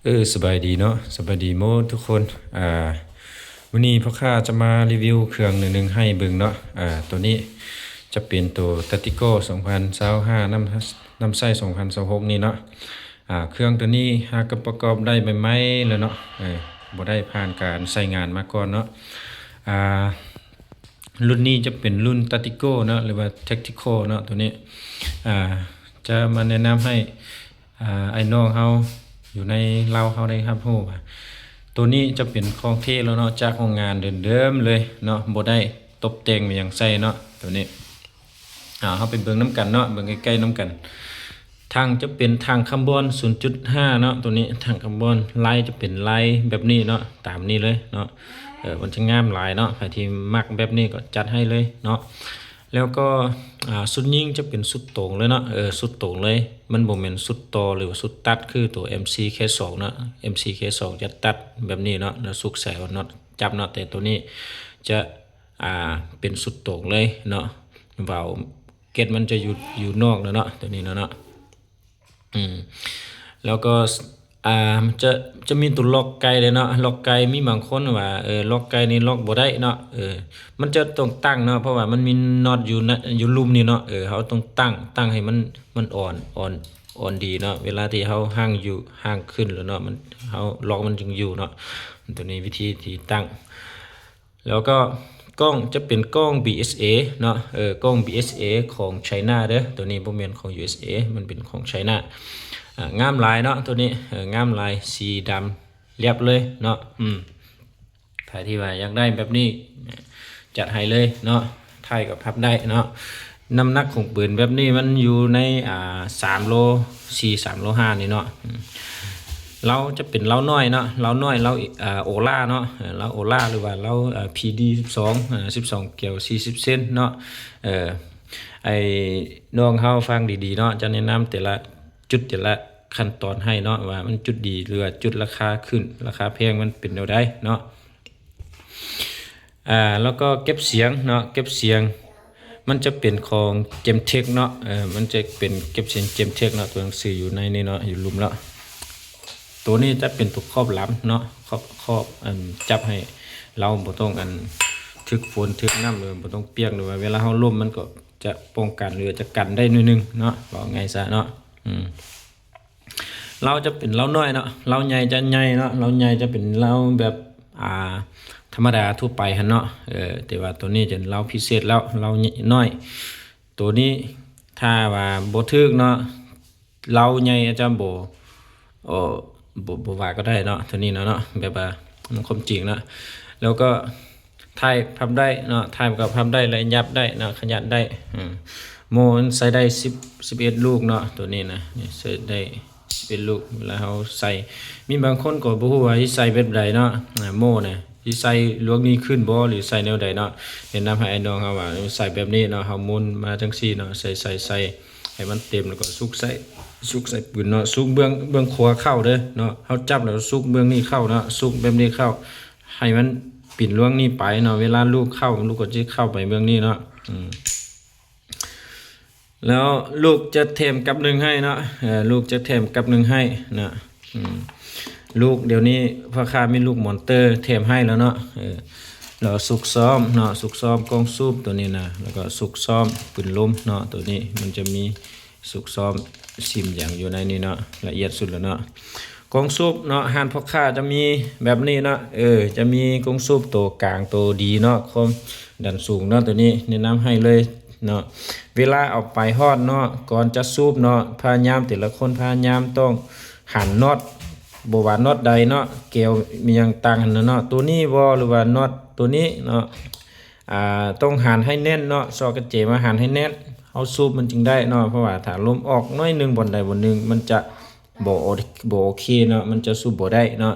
ເອີ ສະບາຍດີເນາະ ສະບາຍດີໝົດທຸກຄົນ. ອ່າ ມື້ນີ້ພໍ່ຄ້າຈະມາຣີວິວເຄື່ອງໜຶ່ງໃຫ້ເບິ່ງເນາະ. ອ່າ ໂຕນີ້ຈະເປັນໂຕ Tactical ສອງພັນຊາວຫ້າ ນຳ ນຳໃຊ້ ສອງພັນຊາວຫົກນີ້ເນາະ. ອ່າ ເຄື່ອງໂຕນີ້ຫາກໍປະກອບໄດ້ໃໝ່ໆເລີຍເນາະ ເອີ ບໍ່ໄດ້ຜ່ານການໃຊ້ງານມາກ່ອນເນາະ. ອ່າ ລຸ້ນນີ້ຈະເປັນລຸ້ນ Tactical ເນາະ ຫຼືວ່າ Tactical ເນາະ. ໂຕນີ້ ອ່າ ຈະມາແນະນຳໃຫ້ ອ່າ ອ້າຍນ້ອງເຮົາຢູ່ໃນລາວເຮົາໄດ້ຮັບຮູ້ວ່າ ໂຕນີ້ຈະເປັນຂອງແທ້ແລ້ວເນາະ ຈາກໂຮງງານເດີມໆເລີຍເນາະ ບໍ່ໄດ້ຕົບແຕ່ງຫຍັງໃສ່ເນາະ. ໂຕນີ້ ອ່າ ເຮົາໄປເບິ່ງນຳກັນເນາະ ເບິ່ງໃກ້ໆນຳກັນ. ຖັງຈະເປັນຖັງຄາບອນ ສູນຈຸດຫ້າເນາະ. ໂຕນີ້ຖັງຄາບອນ ລາຍຈະເປັນລາຍແບບນີ້ເນາະ ຕາມນີ້ເລີຍເນາະ. ເອີ ມັນຈະງາມຫຼາຍເນາະ ໃຜທີ່ມັກແບບນີ້ກໍຈັດໃຫ້ເລີຍເນາະ. ແລ້ວກໍ ອ່າ ຊຸດຍິງຈະເປັນຊຸດຕົງເລີຍເນາະ ເອີ ຊຸດຕົງເລີຍ ມັນບໍ່ແມ່ນຊຸດຕໍ່ ຫຼືວ່າຊຸດຕັດຄືໂຕ ເອັມຊີ ເຄສອງເນາະ. ເອັມຊີ ເຄສອງຈະຕັດແບບນີ້ເນາະ ແລ້ວຊຸກໃສ່ເອົານັອດຈັບເນາະ. ແຕ່ໂຕນີ້ຈະ ອ່າ ເປັນຊຸດຕົງເລີຍເນາະ ວາວເກັດມັນຈະຢູ່ ຢູ່ນອກເນາະ ໂຕນີ້ເນາະ ເນາະ. ອືມ ແລ້ວກໍ ອ່າ ຈະ ຈະມີໂຕລັອກໄກເດ້ເນາະ ລັອກໄກ ມີບາງຄົນວ່າ ເອີ ລັອກໄກນີ້ລັອກບໍ່ໄດ້ເນາະ ເອີ ມັນຈະຕ້ອງຕັ້ງເນາະ ເພາະວ່າມັນມີນັອດຢູ່ນະ ຢູ່ລຸ່ມນີ້ເນາະ. ເອີ ເຮົາຕ້ອງຕັ້ງ ຕັ້ງໃຫ້ມັນ ມັນອ່ອນ ອ່ອນ ອ່ອນດີເນາະ. ເວລາທີ່ເຮົາຫາງຢູ່ ຫາງຂຶ້ນແລ້ວເນາະ ມັນ ເຮົາ ລັອກມັນຈຶ່ງຢູ່ເນາະ. ໂຕນີ້ວິທີທີ່ຕັ້ງ ແລ້ວກໍກ້ອງຈະເປັນກ້ອງ ບີເອສເອ ເນາະ ເອີ ກ້ອງ ບີເອສເອ ຂອງໄຊນາເດີ ໂຕນີ້ບໍ່ແມ່ນຂອງ ຢູເອສເອ ມັນເປັນຂອງໄຊນາ. ອ່າ ງາມຫຼາຍເນາະ ໂຕນີ້ ເອີ ງາມຫຼາຍ ສີດຳລຽບເລີຍເນາະ. ອືມ ໃຜທີ່ວ່າຢາກໄດ້ແບບນີ້ ຈັດໃຫ້ເລີຍເນາະ. ທ້າຍກໍພັບໄດ້ເນາະ. ນ້ຳໜັກຂອງປືນແບບນີ້ມັນຢູ່ໃນ ອ່າ ສາມໂລສີ່ ສາມໂລຫ້ານີ້ເນາະ. ອືມ ເລົາຈະເປັນເລົານ້ອຍເນາະ ເລົານ້ອຍ ເລົາ ອ່າ ໂອລາເນາະ ເອີ ເລົາໂອລາ ຫຼືວ່າເລົາ ອ່າ ພີດີສິບສອງ ອ່າ ສິບສອງແກວ ສີ່ສິບເຊັນເນາະ. ເອີ ອ້າຍນ້ອງເຮົາຟັງດີໆເນາະ ຈະແນະນຳແຕ່ລະຈຸດ ແຕ່ລະຂັ້ນຕອນໃຫ້ເນາະ ວ່າມັນຈຸດດີ ຫຼືວ່າຈຸດລາຄາຂຶ້ນ ລາຄາແພງ ມັນເປັນແນວໃດເນາະ. ອ່າ ແລ້ວກໍເກັບສຽງເນາະ ເກັບສຽງ ມັນຈະເປັນຂອງເຈມເທັກເນາະ ເອີ ມັນຈະເປັນເກັບສຽງເຈມເທັກເນາະ ຕົວໜັງສືຢູ່ໃນນີ້ເນາະ ຢູ່ລຸ່ມແລ້ວ. ໂຕນີ້ຈະເປັນຕົວຄອບລຳເນາະ ຄອບ ຄອບ ອັນ ຈັບໃຫ້ເຮົາບໍ່ຕ້ອງ ອັນ ຖືກຝົນຖືກນ້ຳ ຫຼືບໍ່ຕ້ອງປຽກ ຫຼືວ່າເວລາເຮົາລົ້ມມັນກໍຈະປ້ອງກັນ ຫຼືຈະກັນໄດ້ໜ້ອຍໜຶ່ງເນາະ ເວົ້າງ່າຍຊະເນາະ. ອືມ ເລົາຈະເປັນເລົານ້ອຍເນາະ ເລົາໃຫຍ່ຈະໃຫຍ່ເນາະ ເລົາໃຫຍ່ຈະເປັນເລົາແບບ ອ່າ ທຳມະດາທົ່ວໄປຫັ້ນເນາະ ເອີ ແຕ່ວ່າໂຕນີ້ຈະເລົາພິເສດແລ້ວ ເລົານ້ອຍ. ໂຕນີ້ຖ້າວ່າບໍ່ຖືກເນາະ ເລົາໃຫຍ່ອາດຈະບໍ່ ເອີ ບໍ່ ບໍ່ວ່າກໍໄດ້ເນາະ ໂຕນີ້ນະເນາະ ແບບວ່າມັນຄວາມຈິງເນາະ. ແລ້ວກໍ ທ້າຍພັບໄດ້ເນາະ ທ້າຍກໍພັບໄດ້ ແລະ ຫຍັບໄດ້ເນາະ ຂະຫຍັບໄດ້. ອືມ ໂມ່ມັນໃສ່ໄດ້ສິບ ສິບເອັດລູກເນາະ ໂຕນີ້ນະ ນີ້ໃສ່ໄດ້ສິບເອັດລູກ. ເວລາເຮົາໃສ່ ມີບາງຄົນກໍບໍ່ຮູ້ວ່າຊິໃສ່ແບບໃດເນາະ ໂມ່ນະ ຊິໃສ່ລວງນີ້ຂຶ້ນບໍ່ ຫຼືໃສ່ແນວໃດເນາະ. ແນະນຳໃຫ້ອ້າຍນ້ອງເຮົາວ່າໃສ່ແບບນີ້ເນາະ ເຮົາໝູນມາຈັ່ງຊີ້ເນາະ ໃສ່ ໃສ່ ໃສ່ໃຫ້ມັນເຕັມ ແລ້ວກໍຊຸກໃສ່ ຊຸກໃສ່ປືນເນາະ ຊຸກເບື້ອງ ເບື້ອງຂວາເຂົ້າເດີເນາະ. ເຮົາຈັບແລ້ວຊຸກເບື້ອງນີ້ເຂົ້າເນາະ ຊຸກແບບນີ້ເຂົ້າ ໃຫ້ມັນປິ່ນລວງນີ້ໄປເນາະ ເວລາລູກເຂົ້າ ລູກກໍຈະເຂົ້າໄປເບື້ອງນີ້ເນາະ. ອືມ ແລ້ວລູກຈະແຖມກັບໜຶ່ງໃຫ້ເນາະ ເອີ ລູກຈະແຖມກັບໜຶ່ງໃຫ້ເນາະ. ອືມ ລູກດຽວນີ້ພໍ່ຄ້າມີລູກມອນເຕີແຖມໃຫ້ແລ້ວເນາະ ເອີ ແລ້ວຊຸກຊ້ອມເນາະ ຊຸກຊ້ອມກ້ອງສູບໂຕນີ້ນະ ແລ້ວກໍຊຸກຊ້ອມປືນລົມເນາະ. ໂຕນີ້ມັນຈະມີຊຸກຊ້ອມຊິມຫຍັງຢູ່ໃນນີ້ເນາະ ລະອຽດສຸດແລ້ວເນາະ. ກ້ອງສູບເນາະ ຮ້ານພໍ່ຄ້າຈະມີແບບນີ້ເນາະ ເອີ ຈະມີກ້ອງສູບໂຕກາງໂຕດີເນາະ ຄວາມດັນສູງເນາະ ໂຕນີ້ແນະນຳໃຫ້ເລີຍເນາະ. ເວລາເອົາໄປຮອດເນາະ ກ່ອນຈະສູບເນາະ ພະຍາຍາມ ແຕ່ລະຄົນພະຍາຍາມຕ້ອງຫັນນັອດ ບໍ່ວ່ານັອດໃດເນາະ ແກວມີຫຍັງຕ່າງຫັ້ນນະເນາະ ໂຕນີ້ບໍ່ ຫຼືວ່ານັອດໂຕນີ້ເນາະ ອ່າ ຕ້ອງຫັນໃຫ້ແໜ້ນເນາະ ຊອກກະເຈມາຫັນໃຫ້ແໜ້ນ ເຮົາສູບມັນຈຶ່ງໄດ້ເນາະ. ເພາະວ່າຖ້າລົມອອກໜ້ອຍໜຶ່ງບ່ອນໃດບ່ອນໜຶ່ງ ມັນຈະ ບໍ່ໂອ ບໍ່ໂອເຄເນາະ ມັນຈະສູບບໍ່ໄດ້ເນາະ.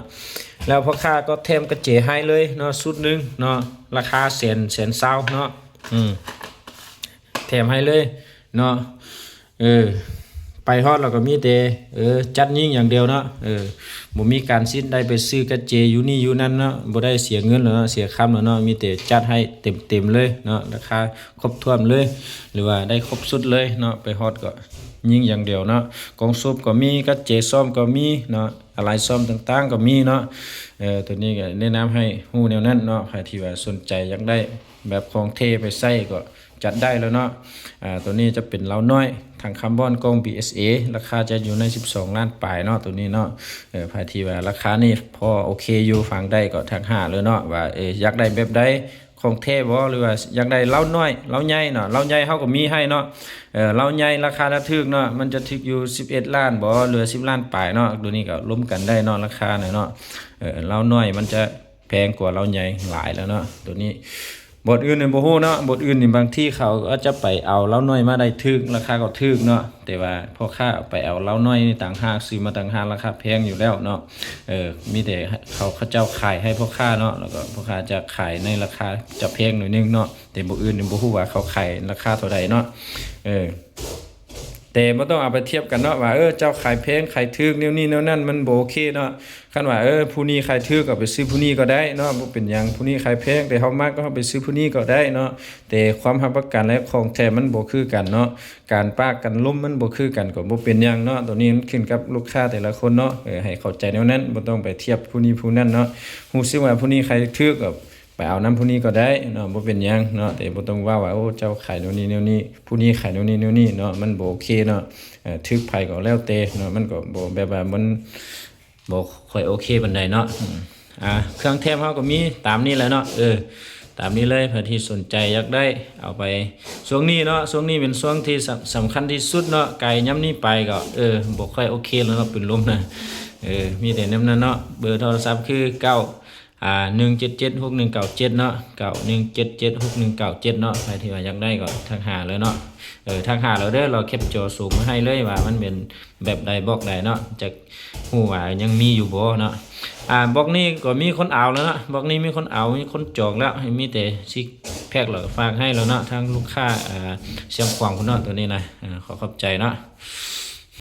ແລ້ວພໍ່ຄ້າກໍແຖມກະເຈໃຫ້ເລີຍເນາະ ຊຸດໜຶ່ງເນາະ ລາຄາແສນ ແສນຊາວເນາະ ອືມ ແຖມໃຫ້ເລີຍເນາະ. ເອີ ໄປຮອດແລ້ວກໍມີແຕ່ ເອີ ຈັດຍິງຢ່າງດຽວເນາະ ເອີ ບໍ່ມີການຊິດໄດ້ໄປຊື້ກະເຈຢູ່ນີ້ຢູ່ນັ້ນເນາະ ບໍ່ໄດ້ເສຍເງິນແລ້ວເນາະ ເສຍຄຳແລ້ວເນາະ ມີແຕ່ຈັດໃຫ້ເຕັມໆເລີຍເນາະ ລາຄາຄົບຖ້ວນເລີຍ ຫຼືວ່າໄດ້ຄົບຊຸດເລີຍເນາະ. ໄປຮອດກໍ ຍິງຢ່າງດຽວເນາະ ກອງສູບກໍມີ ກະເຈຊ້ອມກໍມີເນາະ. ອາໄຫຼ່ສ້ອມຕ່າງໆກໍມີເນາະ. ເອີ ໂຕນີ້ກໍແນະນຳໃຫ້ຮູ້ແນວນັ້ນເນາະ. ໃຜທີ່ວ່າສົນໃຈຢາກໄດ້ແບບຂອງແທ້ໄປໃຊ້ກໍຈັດໄດ້ແລ້ວເນາະ. ອາ ໂຕນີ້ຈະເປັນເລົານ້ອຍ ຖັງຄາບອນ ກ່ອງ ບີເອສເອ ລາຄາຈະຢູ່ໃນສິບສອງລ້ານປາຍເນາະ ໂຕນີ້ເນາະ. ເອີ ໃຜທີ່ວ່າລາຄານີ້ພໍໂອເຄຢູ່ ຟັງໄດ້ກໍທັກຫາເລີຍເນາະ ວ່າ ເອີ ຢາກໄດ້ແບບໃດ ຂອງແທ້ບໍ່ ຫຼືວ່າຢາກໄດ້ເລົານ້ອຍ ເລົາໃຫຍ່ເນາະ. ເລົາໃຫຍ່ເຮົາກໍມີໃຫ້ເນາະ. ເອີ ເລົາໃຫຍ່ລາຄາລະຖືກເນາະ ມັນຈະຖືກຢູ່ສິບເອັດລ້ານບໍ່ ຫຼືວ່າສິບລ້ານປາຍເນາະ. ໂຕນີ້ກໍລົມກັນໄດ້ເນາະ ລາຄານະເນາະ. ເອີ ເລົານ້ອຍມັນຈະແພງກວ່າເລົາໃຫຍ່ຫຼາຍແລ້ວເນາະ ໂຕນີ້. ບ່ອນອື່ນນີ້ບໍ່ຮູ້ເນາະ ບ່ອນອື່ນນີ້ບາງທີເຂົາອາດຈະໄປເອົາເລົານ້ອຍມາໄດ້ຖືກ ລາຄາກໍຖືກເນາະ. ແຕ່ວ່າພໍ່ຄ້າໄປເອົາເລົານ້ອຍນີ້ຕ່າງຫາກ ຊື້ມາຕ່າງຫາກ ລາຄາແພງຢູ່ແລ້ວເນາະ. ເອີ ມີແຕ່ເຂົາ ເຂົາເຈົ້າຂາຍໃຫ້ພໍ່ຄ້າເນາະ ແລ້ວກໍພໍ່ຄ້າຈະຂາຍໃນລາຄາຈະແພງໜ້ອຍໜຶ່ງເນາະ. ແຕ່ບໍ່ອື່ນນີ້ບໍ່ຮູ້ວ່າເຂົາຂາຍລາຄາເທົ່າໃດເນາະ. ເອີ ແຕ່ບໍ່ຕ້ອງເອົາໄປທຽບກັນເນາະ ວ່າ ເອີ ເຈົ້າຂາຍແພງຂາຍຖືກ ແນວນີ້ແນວນັ້ນ ມັນບໍ່ໂອເຄເນາະ. ຄັນວ່າ ເອີ ຜູ້ນີ້ຂາຍຖືກ ກໍໄປຊື້ຜູ້ນີ້ກໍໄດ້ເນາະ ບໍ່ເປັນຫຍັງ. ຜູ້ນີ້ຂາຍແພງ ແຕ່ເຮົາມັກ ກໍເຮົາໄປຊື້ຜູ້ນີ້ກໍໄດ້ເນາະ. ແຕ່ຄວາມຮັບປະກັນ ແລະ ຂອງແທ້ມັນບໍ່ຄືກັນເນາະ. ການປາກກັນລົມມັນບໍ່ຄືກັນກໍບໍ່ເປັນຫຍັງເນາະ. ໂຕນີ້ມັນຂຶ້ນກັບລູກຄ້າແຕ່ລະຄົນເນາະ. ເອີ ໃຫ້ເຂົ້າໃຈແນວນັ້ນ ບໍ່ຕ້ອງໄປທຽບຜູ້ນີ້ຜູ້ນັ້ນເນາະ. ຮູ້ສຶກວ່າຜູ້ນີ້ຂາຍຖືກ ກໍໄປເອົານຳຜູ້ນີ້ກໍໄດ້ເນາະ ບໍ່ເປັນຫຍັງເນາະ. ແຕ່ບໍ່ຕ້ອງເວົ້າວ່າ ໂອ້ ເຈົ້າຂາຍແນວນີ້ແນວນີ້ ຜູ້ນີ້ຂາຍແນວນີ້ແນວນີ້ເນາະ ມັນບໍ່ໂອເຄເນາະ. ເອີ ຖືກໃຜກໍແລ້ວແຕ່ເນາະ ມັນກໍບໍ່ ແບບວ່າມັນບໍ່ຄ່ອຍໂອເຄປານໃດເນາະ. ອາ ເຄື່ອງແຖມເຮົາກໍມີຕາມນີ້ແຫຼະເນາະ. ເອີ ຕາມນີ້ເລີຍ ໃຜທີ່ສົນໃຈຢາກໄດ້ເອົາໄປ. ຊ່ວງນີ້ເນາະ ຊ່ວງນີ້ເປັນຊ່ວງທີ່ສຳ ສຳຄັນທີ່ສຸດເນາະ. ໄກຍາມນີ້ໄປກໍ ເອີ ບໍ່ຄ່ອຍໂອເຄແລ້ວເນາະ ປືນລົມນະ. ເອີ ມີແຕ່ແນວນັ້ນເນາະ. ເບີໂທລະສັບຄື ເກົ້າ ອາ ໜຶ່ງເຈັດເຈັດ ຫົກໜຶ່ງເກົ້າເຈັດເນາະ ເກົ້າໜຶ່ງເຈັດເຈັດ ຫົກໜຶ່ງເກົ້າເຈັດເນາະ. ໃຜທີ່ວ່າຢາກໄດ້ກໍທັກຫາເລີຍເນາະ. ເອີ ທັກຫາເລີຍເດີ ລາວແຄັບຈໍສົ່ງມາໃຫ້ເລີຍວ່າມັນເປັນແບບໃດບລັອກໃດເນາະ ຈະຮູ້ວ່າຍັງມີຢູ່ບໍ່ເນາະ. ອາ ບລັອກນີ້ກໍມີຄົນເອົາແລ້ວເນາະ ບລັອກນີ້ມີຄົນເອົາ ມີຄົນຈອງແລ້ວ ມີແຕ່ຊິແພັກແລ້ວກໍຝາກໃຫ້ແລ້ວເນາະ ທາງລູກຄ້າ ອາ ຊຽງຂວາງພຸ້ນເນາະ ໂຕນີ້ນະ. ອາ ຂໍຂອບໃຈເນາະ.